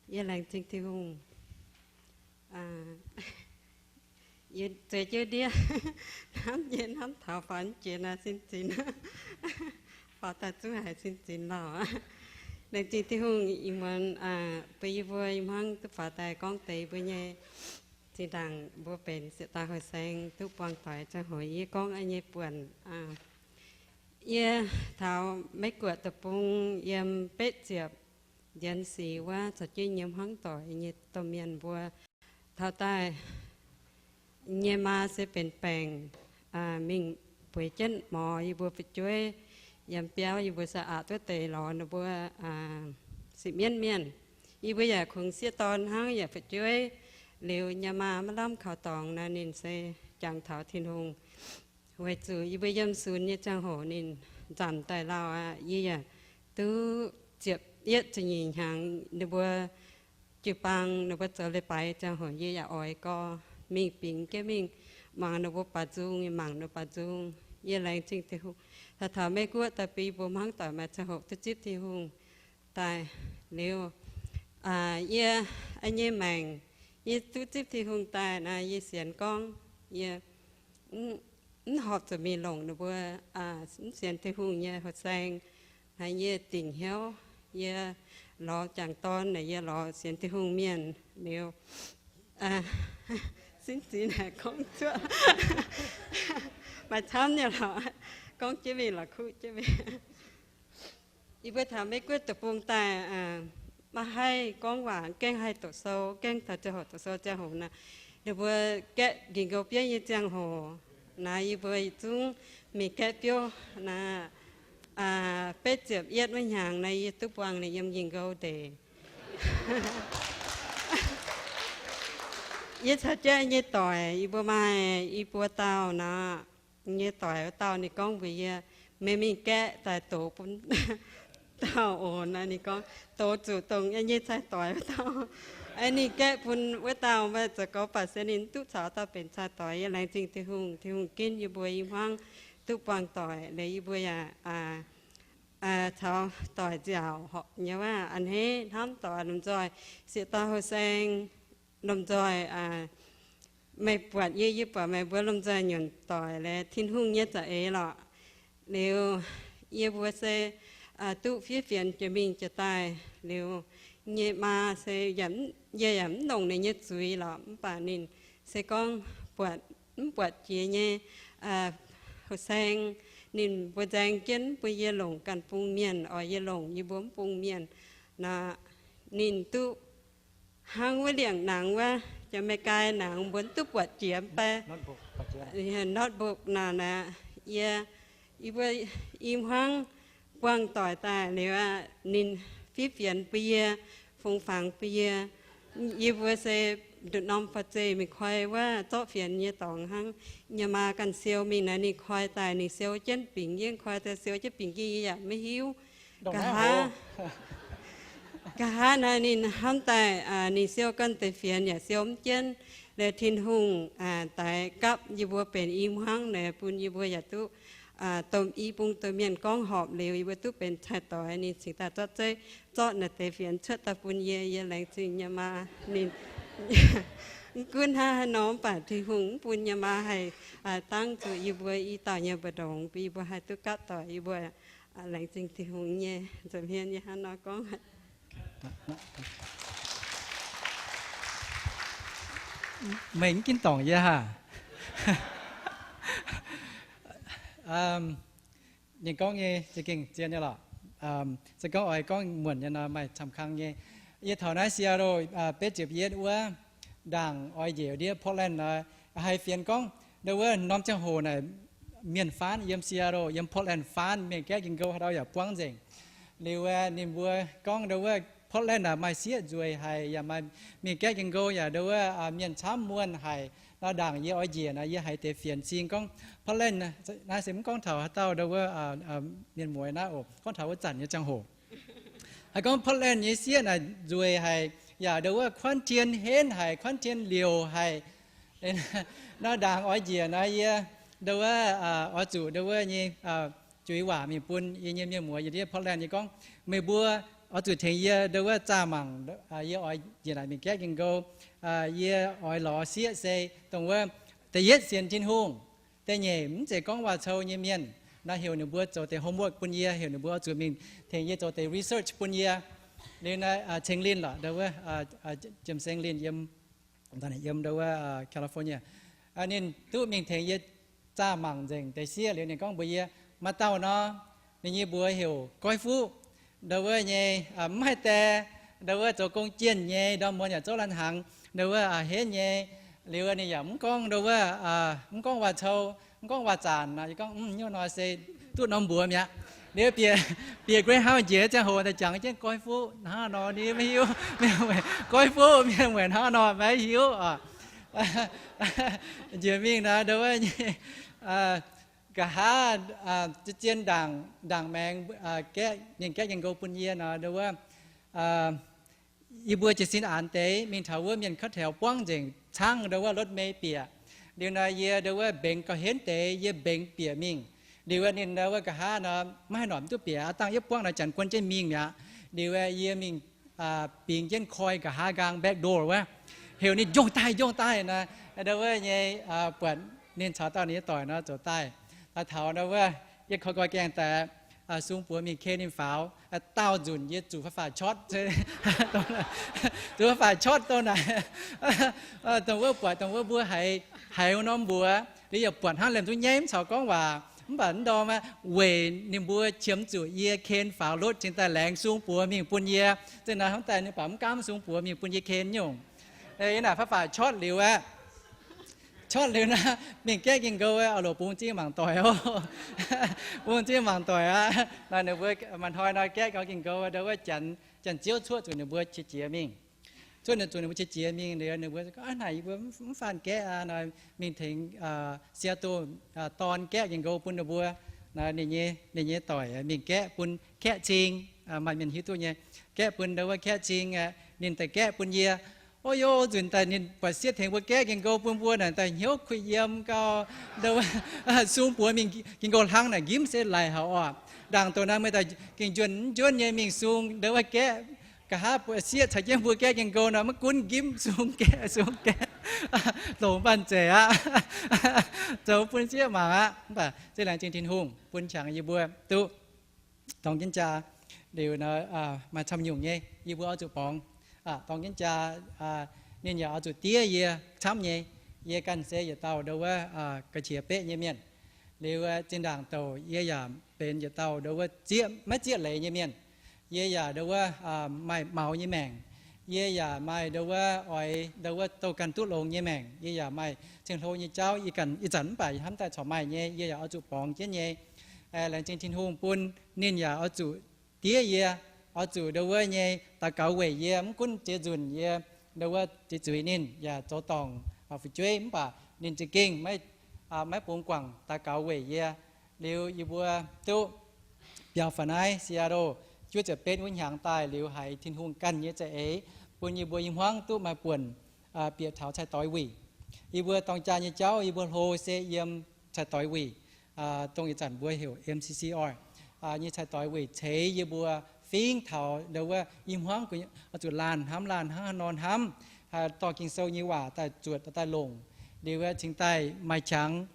Yie laengz zingh Tin-Hungh. Yie zueiz jienv ndiev, hnamv nyei hnamv taux faaux jiex naaiv sin zinx, faaux daaih zungv haiz sin zinx lauh. Laengz zingh Tin-Hungh ih muonz bun yie mbuo i hmuangv duqv faaux daaih gorngv deix mbuo nyei zinh ndaangc mbuo benx sieqv daaih hoih saeng duqv buangh doic ziangh hoc yie gorngv nyei buonc. Yie taux Meiv Guoqv deic-bung yiem betv ziepc nzienx sic wuov caux jienv nyei hmuangv doic nyei domh mienh mbuo taux daaih nyei maa se benx baengc mingh bueix jienv morz yie mbuo fu'jueiv yiem biauv, yie mbuo se aqc duqv deix lorz ninh mbuo sipv mienv mienh. Yie mbuo yaac kungx sieqv dorn hnangv yaac fu'jueiv. Liuz nyei maa maiv lamh kaux dorngx naaiv ninh se jangx taux Tin-Hungh. Weic zuqc yie mbuo yiem sunx nyei ziangh hoc ninh nzamc daaih lauh aqv. Yie yaac duqv ziepc yietv ziepc nyeic hnyangx ninh mbuo jiu-baang ninh mbuo zoux leiz-baaix ziangh hoc yie yaac oix gorx mingh bingx jienv mingh mangc ninh mbuo baaux nzung, mangc ninh mbuo baaux nzung. Yie laengz zingh Tin-Hungh. Taux taux Meiv Guoqv daaih bun yie mbuo hmuangv doic maaih ziangh hoc duqv zipv Tin-Hungh daaih liuz, yie nyei maengc, yie duqv zipv Tin-Hungh daaih naaiv yie sienx gorngv yie mv horpc zuqc mingh longc ninh mbuo, mv sienx Tin-Hungh nyei hoih saeng. Naaiv yie dingc hnyouv, yie lorz jangc dorn naaic yie lorz sienx Tin-Hungh mienh liuz, sin zinx naaic gorngv zuoqv maaih camv nyei lorqc, gorngv jienv mingh lorqc kuv jienv mingh. Yie mbuo taux Meiv Guoqv deic-bung daaih maiv haih gorngv waac, gaengh haih doqc sou, gaengh taux ziangh hoc doqc sou ziangh hoc naaic, ninh mbuo gaeqv Nginx-Nqou Biouv nyei ziangh hoc naaic, yie mbuo yietc zungv mingh gaeqv biouv naaic. Betv ziepc yietv wuov hnyangx naaic yie duqv buangh ninh yiem Nginx-Nqou ndeic. Yie caux jienv nyei doic, yie mbuo maaih i buo dauh nor, nyei doic wuov dauh ninh gorngv mbuox yie, meih mingh gaeqv daaih dox bun dauh oc. Naaiv ninh gorngv dox zuqc dongh yie nyei cai-doix wuov dauh. Aeqv, ninh gaeqv bun wuov dauh, mv baac zoux gorx baac se ninh duqv caux dauh benx cai-doix. Yie laengz zingh Tin-Hungh, Tin-Hungh ginv yie mbuo i hmuangv duqv buangh doic, liuz yie mbuo yaac caux doic nziaauc horpc nyei waac a'hneiv hnamv doic lomh nzoih sieqv dauh hoih saeng, lomh nzoih meih buatc yie, yie buatc meih mbuo lomh nzoih nyunc doic leh Tin-Hungh nyei za'eix lorqc. Liuz yie mbuo se duqv fiev fienx jiex mingh jiex daaih. Liuz nyei maa se yie yaac mv longc ninh nyei zuiz lorqc, mv baac ninh se gorngv buatc, mv buatc jiex nyei hoih saeng, ninh mbuo nzaeng jienv mv bun yie longc ganh bung mienh, oix yie longc yie mbuo mv bung mienh nor, ninh duqv hnangv wuov liangc nangx wuov, Janx-Meih-Gai nangx mbuo duqv buatc jiex mv bei, notebook nor naaic. Yie, yie mbuo i hmuangv buangh doic daaih liuz aqv, ninh fiev fienx bun yie, fungx fangx bun yie. Yie mbuo se nduqc norm faa zeih mingh koi wuov zorqv fienx nyei dorngx hnangv. Nyei maa ganh siou mingh naaic, ninh koi daaih ninh siou jienv bingx yie, koi daaih siou jienv bingx yie, yie yaac maiv hiuv. Nqa'haav, nqa'haav naaic ninh hnamv daaih ninh siou ganh deix fienx yaac siou mv jienv. Liuz Tin-Hungh daix gapv yie mbuo benx i hmuangv naaic, bun yie mbuo yaac duqv domh i bung domh mienh gorngv horpc liuz, yie mbuo duqv benx cai-doix. Ninh cingx daaih zorqv zeiv, zorqv naaic deix fienx cuotv daaih bun yie. Yie laengz zingh nyei maa. Ninh mv gunv hnangv haaix nor mv baac Tin-Hungh mv bun nyei maa haih dangv zuqc yie mbuo i dauh nyei mbu'ndongx, bun yie mbuo haih duqv gapv doic. Yie mbuo laengz zingh Tin-Hungh nyei. Nza'hmien yie hnangv nor gorngv. Meih mv ginv dorngc yie haah? Ninh gorngv nyei za'gengh zien nyei lorqc. Se gorngv oix gorngv muonc nyei nor, maaih camv kang nyei. Yie taux naaiv Seattle betv ziepc yietv wuov, ndaangc oix njiec ndiev Portland nor, haiz fienx gorngv ndo wuov norm ziangh hoc naaic mienh faanv yiem Seattle, yiem Portland faanv, mienh gaeqv Ging-Ngou haaix dauh yaac buangv nzengc. Liuz ninh mbuo gorngv ndo wuov Portland naaic maaih sieqv nzueic haic, yaac maaih mienh gaeqv Ging-Ngou yaac ndo wuov mienh camv muonh haic. Nor ndaangc yie oix njiec nor, yie haiz deix fienx cing gorngv Portland naaiv se mv gorngv taux haaix dauh ndo wuov mienh mueiz naaiv oc, gorngv taux wuov zanc nyei ziangh hoc. Haiz gorngv Portland nyei sieqv naaic nzueic haic, yaac ndo wuov kuanv tien henv haic, kuanv tien liouc haic. Nor ndaangc oix njiec nor, yie ndo wuov oix zuqc ndo wuov nyei zuiz waac mingh bun yie nyei mienh muoz yiem ndiev Portland nyei gorngv, meih mbuo oix zuqc tengx yie ndo wuov zaah mangc, yie oix njiec naaic mingh gaeqv Ging-Nqou. Yie oix lorz sieqv se dongh wuov, da'yietv sienx Tin-Hungh, da'nyeic mv zeiz gorngv waac-cou nyei mienh. Naaiv heuc ninh mbuo zoux deix homework bun yie, heuc ninh mbuo oix zuqc mingh tengx yie zoux deix research bun yie. Liuz naaiv Ceng Linh lorqc, ndo wuov, Jiem Seng Linh yiem, yiem ndo wuov California. Ninh duqv mingh tengx yie zaah mangc nzengc deix sieqv liuz ninh gorngv mbuox yie, maaih dauh nor, ninh nyei mbuox heuc Goiv Fuqv, ndo wuov nyei, mv haih die, ndo wuov zoux gong jienh nyei, ndorm muonz yaac zouv laanh hnaangx, ndo wuov henv nyei. Liuz ninh yaac mv gorngv ndo wuov, mv gorngv waac-cou, mv gorngv waac-zanc nor. Yie gorngv, Nyungc nor se duqv norm mbuox mi'aqv. Liuz bieqc Greyhound njiec ziangh hoc daaih jangx jienv Goiv Fuqv hnangv nor, ninh maiv hiuv. Goiv Fuqv, mienh mueic hnangv nor maiv hiuv oc. Njiec mingh nor, ndo wuov nyei, nqa'haav zien-zien ndaangc, ndaangc maengx gaeqv, ninh gaeqv Ging-Nqou bun yie nor, ndo wuov, yie mbuo jiez sin aanx deix mingh taux wuov mienh kotv taux buangv nzengc, caangv ndo wuov รถเมล์ bieqc. Liuz nor yie ndo wuov mbengx gauh henv deix, yie mbengx bieqc mingh. Liuz ninh ndo wuov nqa'haav nor maiv haih norm duqv bieqc aqv, dangh yietv buangv nor janx guon jienv mingh mi'aqv. Liuz yie mingh bingx jienv koi nqa'haav nqaang, back door wuov, heuc ninh njongh daaih, njongh daaih nor. Ndo wuov nyei buatc ninh caux dauh ninh nyei doic nor zoux daaih. Daaih taux ndo wuov, yie koi nqoi gaengh daaih, sung buoz mingh ken ninh faaux. Daauh nzunc yie zuqc faix-faix ช็อต, zuqc faix-faix ช็อต dongh naaic. Dongh wuov buatc dongh wuov mbuo haiz, haiz norm mbuox, liuz yaac buatc hnangv lemh zungv nyaiv mv caux gorngv waac, mv baac mv ndorm aqv, weic ninh mbuo qiemx zuqc yie ken faaux รถ cingx daaih laengz sung buoz mingh bun yie. Zinh naaiv hnamv daaih ninh baac mv gaamv sung buoz mingh bun yie ken nyungc. Yie naaic faix-faix ช็อต liuz aqv, ช็อต liuz naaiv mingh gaeqv Ging-Nqou, oix longc bungx zingh mangc doic oc. Bungx zingh mangc doic aqv. Naaiv ninh mbuo maaih hnoi nor gaeqv gau Ging-Nqou ndo wuov, Janx-Ziouv cuotv zuqc ninh mbuo qiex jiez mingh. Cuotv zuqc ninh mbuo qiex jiez mingh liuz ninh mbuo gorngv, Aav, naaic yie mbuo mv faanh gaeqv aqv. Nor mingh tengx Seattle dorn gaeqv Ging-Nqou bun ninh mbuo. Naaiv ninh nyei doic mingh gaeqv bun kaeqv cing, maaih mienh hiuv duqv nyei, gaeqv bun ndo wuov kaeqv cing aqv. Ninh daaih gaeqv bun yie. O yo, nzunc daaih ninh buatc sieqv tengx mbuo gaeqv Ging-Nqou bun mbuo naaic daaih hnyouv kuh yiem gau. Ndo wuov sung buoz mingh Ging-Nqou hlang naaic nqimv se laic haic oc. Ndaangc douc naaiv meih daaih gengh njuonv njuonv nyei mingh sung ndo wuov gaeqv. Nqa'haav buatc sieqv caux jienv mbuo gaeqv Ging-Nqou nor maiv gunv nqimv sung gaeqv, sung gaeqv, longc banh zeic aqv. Zoux bun sieqv mangc aqv. Mv baac se laengz zingh Tin-Hungh bun qangx yie mbuo duqv dorng jienv jaa. Liuz nor maaih camv nyungc nyei yie mbuo oix zuqc borngz. Dorng jienv jaa, ninh yaac oix zuqc diev yie camv nyei. Yie ganh se yietc dauh ndo wuov ga'qiex beqv nyei mienh. Liuz zinh ndaangc douc yie yaac benx yietc dauh ndo wuov zieqv, maiv zieqv leiz nyei mienh. Yie yaac ndo wuov maaih maux nyei maengc. Yie yaac maaih ndo wuov oix ndo wuov douh ganh duqv longx nyei maengc. Yie yaac maaih ceng-hlo nyei jauv, yie ganh ih zanc mv baac hnamv daaih corc maaih nyei. Yie yaac oix zuqc borngz jienv nyei. Laengz zingh Tin-Hungh bun ninh yaac oix zuqc diev yie, oix zuqc ndo wuov nyei daux gaux weic yie, mv gunv ziex nzunc yie ndo wuov ziex zuiz ninh yaac zoux dorngc fu'jueiv, mv baac ninh za'gengh maiv bungx guangc daux gaux weic yie. Liuz yie mbuo duqv biaux faaux naaiv Seattle juov ziepc betv wuov hnyangx daaih liuz haiz Tin-Hungh ganh nyei za'eix bun yie mbuo i hmuangv duqv maaih buonc bieqc taux cai-doix wuic. Yie mbuo dorng jaa nyei jauv yie mbuo hlo se yiem cai-doix wuic, dongh ih zanc mbuo heuc M C C oc, nyei cai-doix wuic ceix yie mbuo fingx taux ndo wuov i hmuangv oix zuqc laanh hnamv, laanh hnangv haaix nor hnamv, dorh Ging-Sou nyei waac daaih zuotc daaih longc. Liuz cingx daaih maaih qangx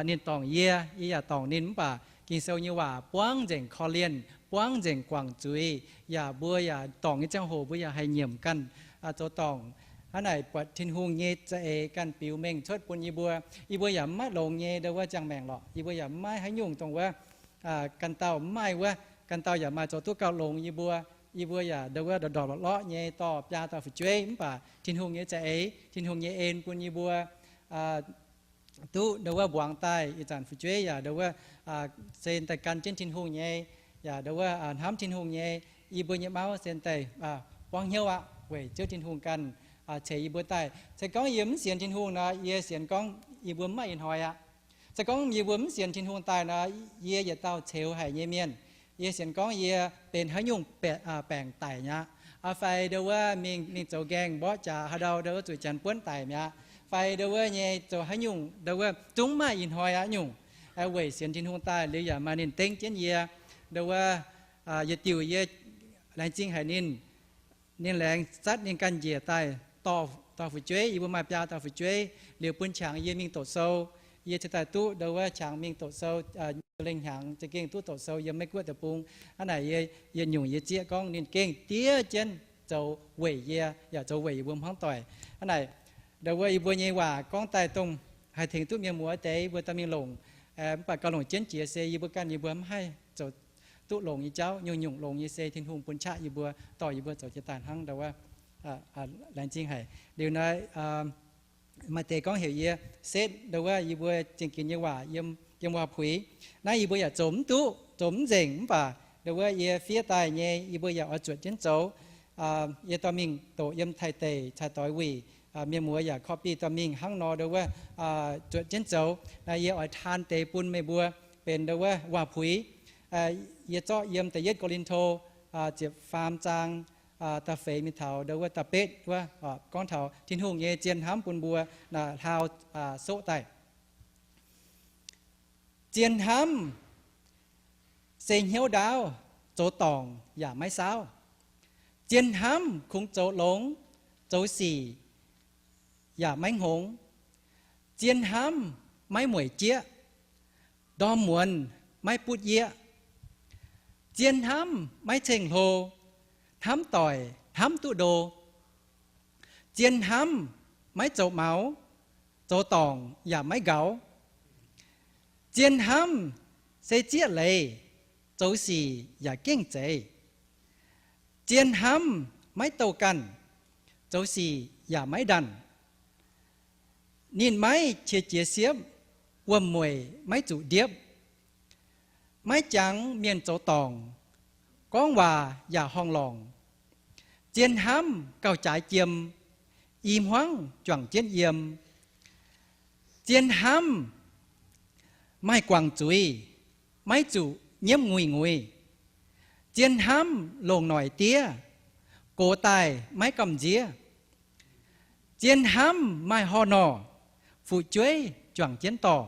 ninh dorngc yie, yie yaac dorngc ninh, mv baac Ging-Sou nyei waac buangv nzengc korv-lienh, buangv nzengc guangc zuiz, yaac mbuo yaac dorngc nyei ziangh hoc mbuo yaac haih nyiemc ganh zoux dorngc. Hnangv naaic buatc Tin-Hungh nyei za'eix ganh biux mengh cuotv bun yie mbuo. Yie mbuo yaac mv maaih longx nyei ndo wuov ziangh maengc lorqc. Yie mbuo yaac mv maaih haaix nyungc dongh wuov ganh dauh mv maaih wuov, ganh dauh yaac maaih zoux duqv gauh longx yie mbuo. Yie mbuo yaac ndo wuov ndorpc ndorpc lorqc lorqc nyei dorh biaa dauh fu'jueiv, mv baac Tin-Hungh nyei za'eix, Tin-Hungh nyei en bun yie mbuo duqv ndo wuov mbuangz daaih ih zanc fu'jueiv yaac ndo wuov se daaih gan jienv Tin-Hungh nyei, yaac ndo wuov hnamv Tin-Hungh nyei. Yie mbuo nyei mauv se daaih buangv hnyouv aqv weic Ziouv Tin-Hungh ganh ceix yie mbuo daaih. Se gorngv yie mv sienx Tin-Hungh nor, yie sienx gorngv yie mbuo mv maaih ih hnoi aqv. Se gorngv yie mbuo mv sienx Tin-Hungh daaih nor, yie yietc dauh ceux haic nyei mienh. Yie sienx gorngv yie benx haaix nyungc baengc daic mi'aqv, fai ndo wuov mingh, mingh zoux nqaeng mborqv jaax haaix ndau ndo wuov zuqc janx buonv daic mi'aqv, fai ndo wuov nyei zoux haaix nyungc ndo wuov zungv maaih ih hnoi aqv nyungc. Weic sienx Tin-Hungh daaih liuz yaac maaih ninh dengv jienv yie, ndo wuov yietc diuc yie Laengz zingh haic ninh. Ninh laengz zatv ninh ganh njiec daaih dorh fu'jueiv, yie mbuo maaih biaa dauh fu'jueiv, liuz bun qangx yie mingh doqc sou. Yie cingx daaih duqv ndau wuov qangx mingh doqc sou, lengh hnyangx za'gengh duqv doqc sou yiem Meiv Guoqv deic-bung. Hnangv naaic yie, yie nyungc yie zieqv gorngv ninh gengh diev jienv zoux weic yie, yaac zoux weic yie mbuo hmuangv doic. Hnangv naaic, ndau wuov yie mbuo nyei waac gorngv daaih dongh haih tengx duqv mienh muoz deix yie mbuo dorh mingh longc. Mv baac gauh longc jienv jiex se yie mbuo ganh yie mbuo mv haih zoux duqv longx nyei jauv. Nyungc-nyungc longx nyei se Tin-Hungh bun qaqv yie mbuo, dorh yie mbuo zoux jiex daaih hnangv ndau wuov. Laengz zingh haic. Liuz naaiv maaih deix gorngv heuc yie setv ndau wuov yie mbuo ziangh ginx nyei waac yiem, yiem waac-puix. Naaiv yie mbuo yaac zoux mv duqv, zoux mv nzengc, mv baac ndau wuov yie fiev daaih nyei yie mbuo yaac oix zuotc jienv zoux. Yie dorh mingh doqc yiem Taiv deic caaix-doix wuic, mienh muoz yaac copy dorh mingh hnangv nor ndau wuov zuotc jienv zoux. Naaiv yie oix taan deix bun meih mbuo benx ndau wuov waac-puix. Yie zorqv yiem da'yietv Ko^lin^to ziepc faam zaang da'feix mingh taux ndau wuov da'betv wuov, gorngv taux Tin-Hungh nyei zien hnamv bun mbuo hlauv soqv daaih. Zien hnamv se hnyouv ndaauv, zoux dorngc yaac maiv saauv. Zien hnamv kungx zoux longx, zoux sic yaac maiv hngongx. Zien hnamv maiv mueic jieqv, ndorm muonz maiv butv yieqv. Zien hnamv maiv ceng hlo, hnamv doic hnamv duqv ndo. Zien hnamv maiv zoux maux, zoux dorngc yaac maiv nqaux. Zien hnamv se zieqv leiz, zoux sic yaac gengh zeiz. Zien hnamv maiv douh ganh, zoux sic yaac maiv ndanh. Ninh maiv qiex jiez siepv, wuom-mueic maiv zuqc ndiepv. Maiv jangx mienh zoux dorngc, gorngv waac yaac horngh lorngc. Zien hnamv gauh jaaix jiem, i hmuangv juangc jienv yiem. Zien hnamv maaih guangc zuiz, maiv zuqc nyiemv nguiz-nguiz. Zien hnamv longc noic diev, gox daaih maiv gamh nziev. Zien hnamv maaih horh norh, fu'jueiv juangc jienv dorh.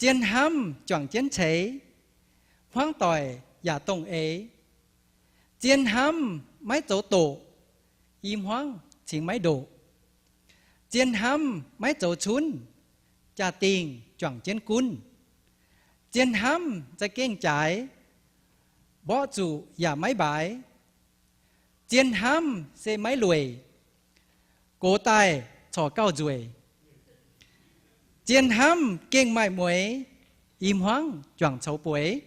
Zien hnamv juangc jienv ceix, hmuangv doic yaac dongh eix. Zien hnamv maiv zoux doqc, i hmuangv cingx maiv ndoqc. Zien hnamv maiv zoux cunv, jaa-dingh juangc jienv gunv. Zien hnamv za'gengh jaaix, mborqv zuqc yaac maiv mbaaix. Zien hnamv se maiv lueic, gox daaih corc gauh nzueic. Zien hnamv gengh maaih mueix, i hmuangv juangc coux bueix.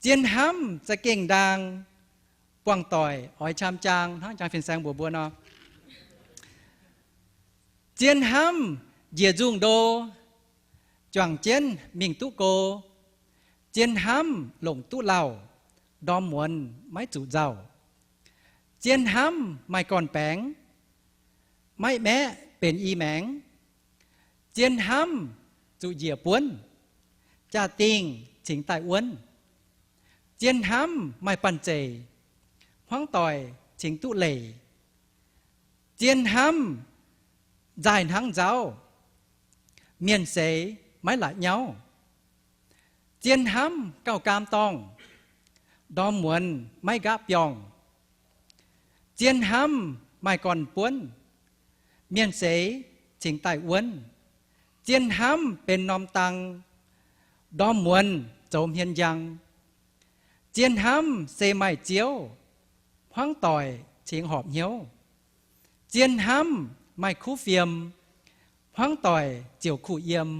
Zien hnamv za'gengh ndaang, buangh doic oix qam jaang, hnangv jang fin-saeng mbuox mbuo nor. Zien hnamv njiec nzungh ndo, juangc jienv mingh duqv go. Zien hnamv longc duqv lauh, ndorm muonz maiv zuqc nzauh. Zien hnamv maaih gorn-baengx, maiv maeqv benx i maengx. Zien hnamv zuqc njiec buonv, jaa-dingh cingx daaih wuonv. Zien hnamv maaih banh zeic, hmuangv doic cingx duqv leic. Zien hnamv nzaaih hnangv nzauv, mienh seix maiv la'nyauv. Zien hnamv gauh gaam dorngh, ndorm muonz maiv nqaapv biorngh. Zien hnamv maaih gorn-buonv, mienh seix cingx daaih wuonv. Zien hnamv benx norm dang, ndorm muonz zoux hmien njang. Zien hnamv se maaih Ziouv, hmuangv doic cingx horpc hnyouv. Zien hnamv maaih kuv fiem, hmuangv doic ziouc kuh yiem.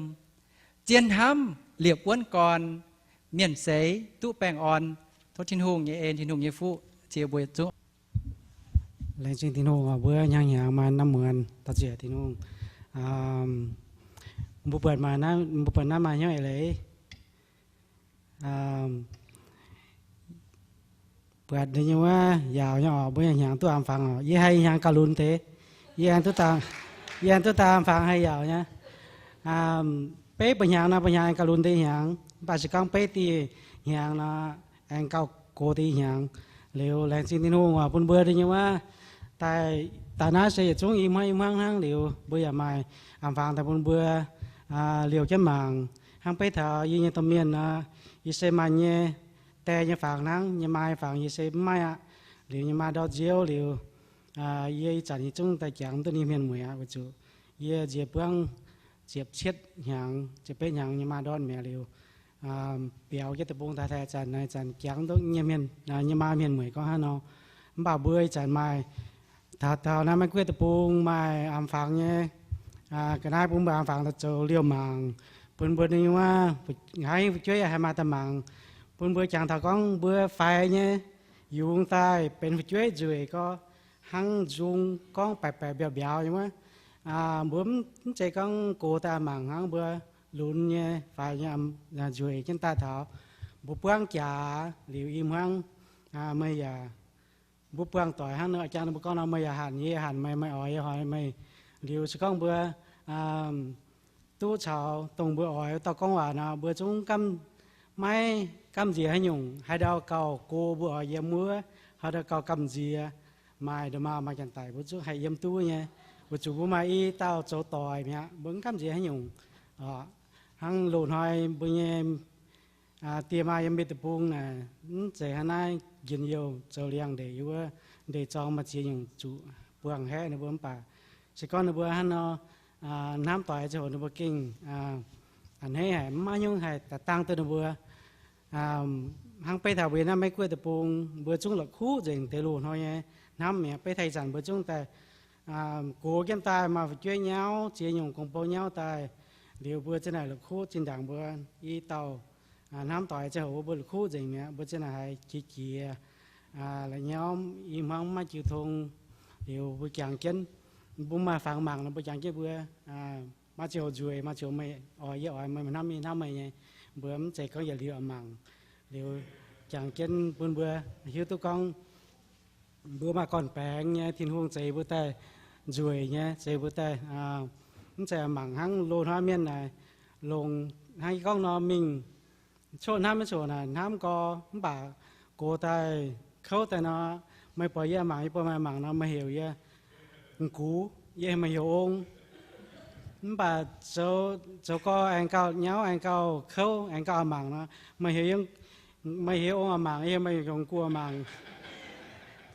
Zien hnamv liepc wuonv gorn, mienh seix duqv baengh orn. Tov Tin-Hungh nyei en, Tin-Hungh nyei fuqv cie mbuo yietc zungv. Laengz zingh Tin-Hungh oc, mbuo hnyangx-hnyangx maaih norm muonz da'ziec Tin-Hungh. Mbuo buatc maaih, mbuo buatc naaiv maaih hnyouv eix leiz. Buatc nyei wuov yaauc nyei oc, mbuo hnyangx duqv aengx fangx oc. Yie haih hnyangx gauh lunx deix. Yie aengx duqv daaih, yie aengx duqv daaih aengx fangx haih yaauc nyei. Beiv buo hnyangx nor, buo hnyangx aengx gauh lunx deix hnyangx. Mv baac se gorngv beiv diuh hnyangx nor, aengx gauh gox deix hnyangx. Liuz laengz zingh Tin-Hungh oc, bun mbuo nyei wuov daaih, daaih naaiv se yietc zungv i hmuangv i hmuangv hnangv. Liuz mbuo yaac maaih aengx fangx daaih bun mbuo liouh jienv mangc. Hnangv beiv taux yie nyei domh mienh nor, yie se maaih nyei die nyei fangx hnangv, nyei maa nyei fangx yie se mv maaih aqv. Liuz nyei maa ndortv nziouv liuz, yie ih zanc nyei zungv daaih jangx duqv ninh mienh mueic aqv, weic zuqc yie nziex buangv ziepc cietv hnyangx, ziepc betv hnyangx nyei maa ndortv mi'aqv liuz, biaux jienv deic-bung daaih, daaih zanc naaiv zanc jangx duqv nyei mienh, nyei maa mienh mueic gorngv hnangv nor. Mv baac mbuo ih zanc maaih taux, taux naaiv Meiv Guoqv deic-bung maaih aam fangx nyei, ga'naaiv bun mbuo aam fangx daaih zoux liouh mangc, bun mbuo nyei wuov, haiz fu'jueiv haih maaih daaih mangc, bun mbuo jangx taux gorngv mbuo faix nyei, yungz daaih benx fu'jueiv nzueic gorx, hnangv nzung gorngv baeqc baeqc mbiauz mbiauz nyei wuov. Mbuo mv zeiz gorngv gox daaih mangc hnangv, mbuo lunx nyei faix nyei nzueic jienv daaih taux mbuo buangv jaax liuz i hmuangv, meih yaac, mbuo buangh doic hnangv nor, jangx ninh mbuo gorngv nor, meih yaac hanc yie, yie hanc meih, meih oix yie oix meih. Liuz se gorngv mbuo duqv caux dongh mbuo oix dauh gorngv waac nor, mbuo zungv gamh, maiv gamh nziex haaix nyungc. Haaix ndau gauh go mbuo oix yiem wuov, haaix ndau gauh gamh nziex, maaih ndomh maa maaih janx-daic, mbuo zungv haih yiem duqv nyei, weic zuqc mbuo maaih i dauh zoux doic mi'aqv, mbuo mv gamh nziex haaix nyungc. Hnangv loz-hnoi mbuo nyei die maa yiem mbuo deic-bung naaic, mv zeiz hnangv naaiv njien-youh zoux liangx-ndeic yiem wuov ndeic-zorng maaih ziex nyungc zuqc buangh haeqv ninh mbuo. Mv baac se gorngv ninh mbuo hnangv nor, hnamv doic ziangh hoc ninh mbuo gengh a'hneiv haic, mv maaih haaix nyungc haih daaih dangh duqv ninh mbuo. Hnangv beiv taux mbuo naaiv Meiv Guoqv deic-bung, mbuo zungv la'kuqv nzengc deix loz-hnoi nyei hnamv mi'aqv. Beiv taux ih zanc mbuo zungv daaih gox jienv daaih maaih fu'jueiv nyauv, ziex nyungc gong-bou nyauv daaih. Liuz mbuo zinh naaic la'kuqv zinh ndaangc mbuo i dauh hnamv doic ziangh hoc mbuo la'kuqv nzengc mi'aqv. Mbuo zinh naaic haiz qiex jiez, la'nyauv i hmuangv maiv jiu tong. Liuz mbuo jangx jienv, mbuo maaih fangx mangc nor, mbuo jangx jienv mbuo maaih ziangh hoc nzueic, maaih ziangh hoc meih oix yie oix, meih hnamv yie hnamv meih nyei. Mbuo mv zeiz gorngv yietc liuz mangc, liuz jangx jienv bun mbuo hiuv duqv gorngv mbuo maaih gorn-baengx nyei, Tin-Hungh zeix mbuo daaih nzueic nyei, zeix mbuo daaih mv zeiz mangc hnangv loz-hnoi mienh naaic, longc hnangv yie gorngv nor mingh coqv hnamv maiv coqv naaic hnamv gorx, mv baac gox daaih kouv daaih nor, meih buatc yie mangc, yie buatc meih mangc nor, meih heuc yie m'gux, yie meih heuc ong. Mv baac zoux, zoux gorx aengx gauh nyauv, aengx gauh kouv, aengx gauh mangc nor, meih heuc, meih heuc ong a'mangc, yie meih heuc gu'mangc.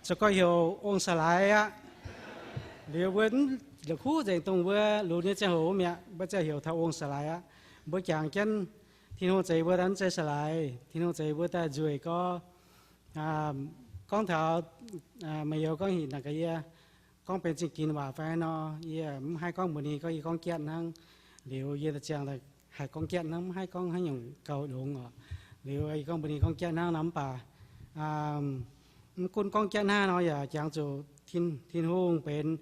Zoux gorx heuc ong sa'laaix aqv. Liuz mbuo la'kuqv nzengc dongh mbuo lunx nyei ziangh hoc mi'aqv, mbuo ziouc heuc taux ong sa'laaix aqv. Mbuo jangx jienv Tin-Hungh zeix mbuo daaih mv zeiz sa'laaix, Tin-Hungh zeix mbuo daaih nzueic gorx. Gorngv taux meih youz gorngv hinc naaic gaax yie, gorngv benx zingh ginx waac fai nor, yie mv haih gorngv mbuox ninh gorngv yie gorngv jatv hnangv. Liuz yie ziangh haih gorngv jatv hnangv, mv haih gorngv haaix nyungc gauh longx oc. Liuz yie gorngv mbuox ninh gorngv jatv hnangv nor, mv baac mv gunv gorngv jatv hnangv nor yaac jangx zuqc Tin-Hungh benx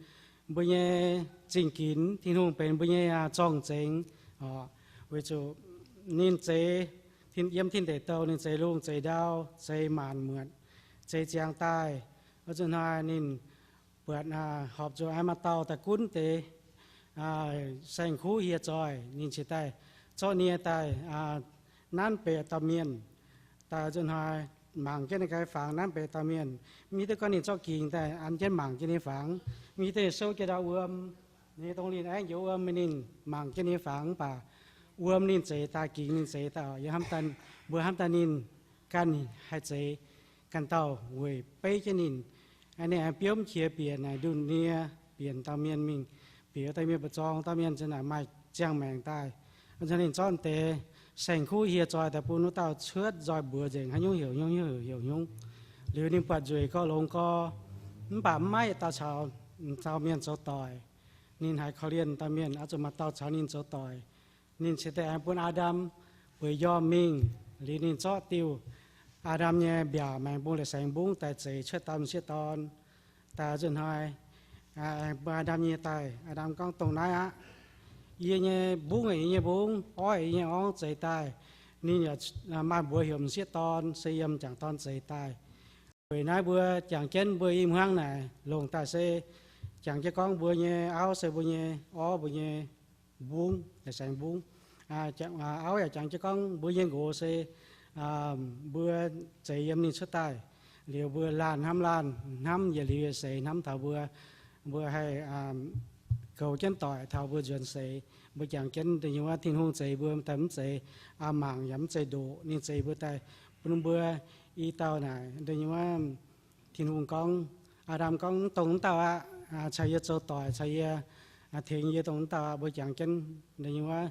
mbuo nyei zingh ginx, Tin-Hungh benx mbuo nyei zorng-zengx oc. Weic zuqc ninh zeix, yiem Tin Deic Douh ninh zeix lungh zeix ndau, zeix maanc muotc, zeix ziangx daaih. Wuov zuqc hnoi ninh buatc horpc zuqc maaih dauh daaih gunv deix saeng-kuv hieh zoih, ninh cingx daaih zorqv nie daaih nanv beiv dauh mienh. Daaih zuqc hnoi mangc jienv ninh ganh fangx nanv beiv dauh mienh. Mv hiuv duqv gorngv ninh zorqv gingx daaih an jienv mangc jienv ninh fangx. Mv hiuv duqv ninh souv jienv ndau wuom, ninh dongh linh aengv njoux wuom, ninh mangc jienv ninh fangx, mv baac wuom ninh zeix daaih, gingx ninh zeix daaih oc. Yie hnamv, mbuo hnamv daaih ninh ganh haih zeix, ganh dauh weic beiv jienv ninh. Ninh aengx biomv qiex bieqc naaic ndunh nie, bieqc dauh mienh mingh, bieqc dauh mienh mbu'zorng, dauh mienh zinh naaic maaih ziangh maengc daaih. Ninh zorqv deix saeng-kuv hieh zoih daaih bun wuov dauh cuotv nzoih mbuox nzengc, haaix nyungc heuc nyungc, heuc heuc nyungc. Liuz ninh buatc nzueic gorx longx gorx, mv baac mv maaih yietc dauh caux dauh mienh zoux doic. Ninh haiz korv-lienh dauh mienh oix zuqc maaih dauh caux ninh zoux doic. Ninh cingx daaih aengx bun Aa^ndam bueix njormh mingh. Liuz ninh zorqv diuh Aa^ndam nyei mbiaauc maengx bung la'saengx mbungv daaih zeix cuotv dauh m'sieqv dorn. Daaih zuqc hnoi aengx bun Aa^ndam nyei daaih. Aa^ndam gorngv, dongh naaiv aqv. Yie nyei mbungv aeqv, yie nyei mbungv, orv aeqv, yie nyei orv zeix daaih. Ninh yaac maaih mbuox heuc m'sieqv dorn, se yiem m'jangc dorn zeix daaih. Weic naaiv mbuo jangx jienv mbuo i hmuangv naaic longc daaih se jangx jienv gorngv mbuo nyei auv se mbuo nyei orv, mbuo nyei mbungv, la'saengx mbungv. Auv yaac jangx jienv gorngv mbuo nyei nqox se mbuo zeix yiem ninh cuotv daaih. Liuz mbuo laanh hnamv laanh, hnamv yietc liuz yietc seix hnamv taux mbuo, mbuo haih goux jienv doic taux mbuo nzuonx seix. Mbuo jangx jienv da'nyeic wuov Tin-Hungh zeix mbuo daaih mv zeiz mangc yaac mv zeiz ndoqc, ninh zeix mbuo daaih Bun mbuo i dauh naaic, da'nyeic wuov, Tin-Hungh gorngv, Aa^ndam gorngv, Mv dongh wuov dauh aqv. Caux yie zoux doic, caux yie, tengx yie dongh wuov dauh aqv. Mbuo jangx jienv, da'nyeic wuov,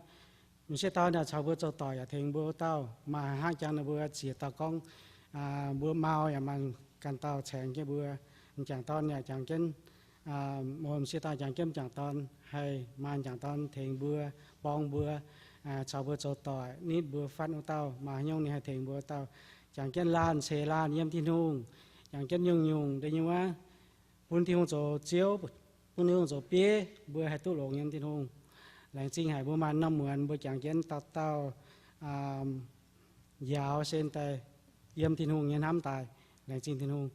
m'sieqv dorn yaac caux mbuo zoux doic yaac tengx mbuo wuov dauh. Maaih haaix hnangv jangx ninh mbuo ziex dauh gorngv, mbuo mau yaac maaih ganh dauh caengx jienv mbuo. M'jangc dorn yaac jangx jienv, m'sieqv dauh jangx jienv m'jangc dorn, haih maaih m'jangc dorn tengx mbuo, borng mbuo, caux mbuo zoux doic, nitv mbuo fatv wuov dauh. Maaih haaix nyungc ninh haih tengx mbuo wuov dauh. Jangx jienv laanh ceix laanh yiem Tin-Hungh, jangx jienv nyungc-nyungc, da'nyeic wuov, bun Tin-Hungh zoux Ziouv, bun Tin-Hungh zoux bieiv, mbuo haih duqv longx yiem Tin-Hungh. Laengz zingh haic mbuo maaih norm muonz mbuo jangx jienv dauh dauh njaaux sin daaih yiem Tin-Hungh nyei hnamv daaih. Laengz zingh Tin-Hungh.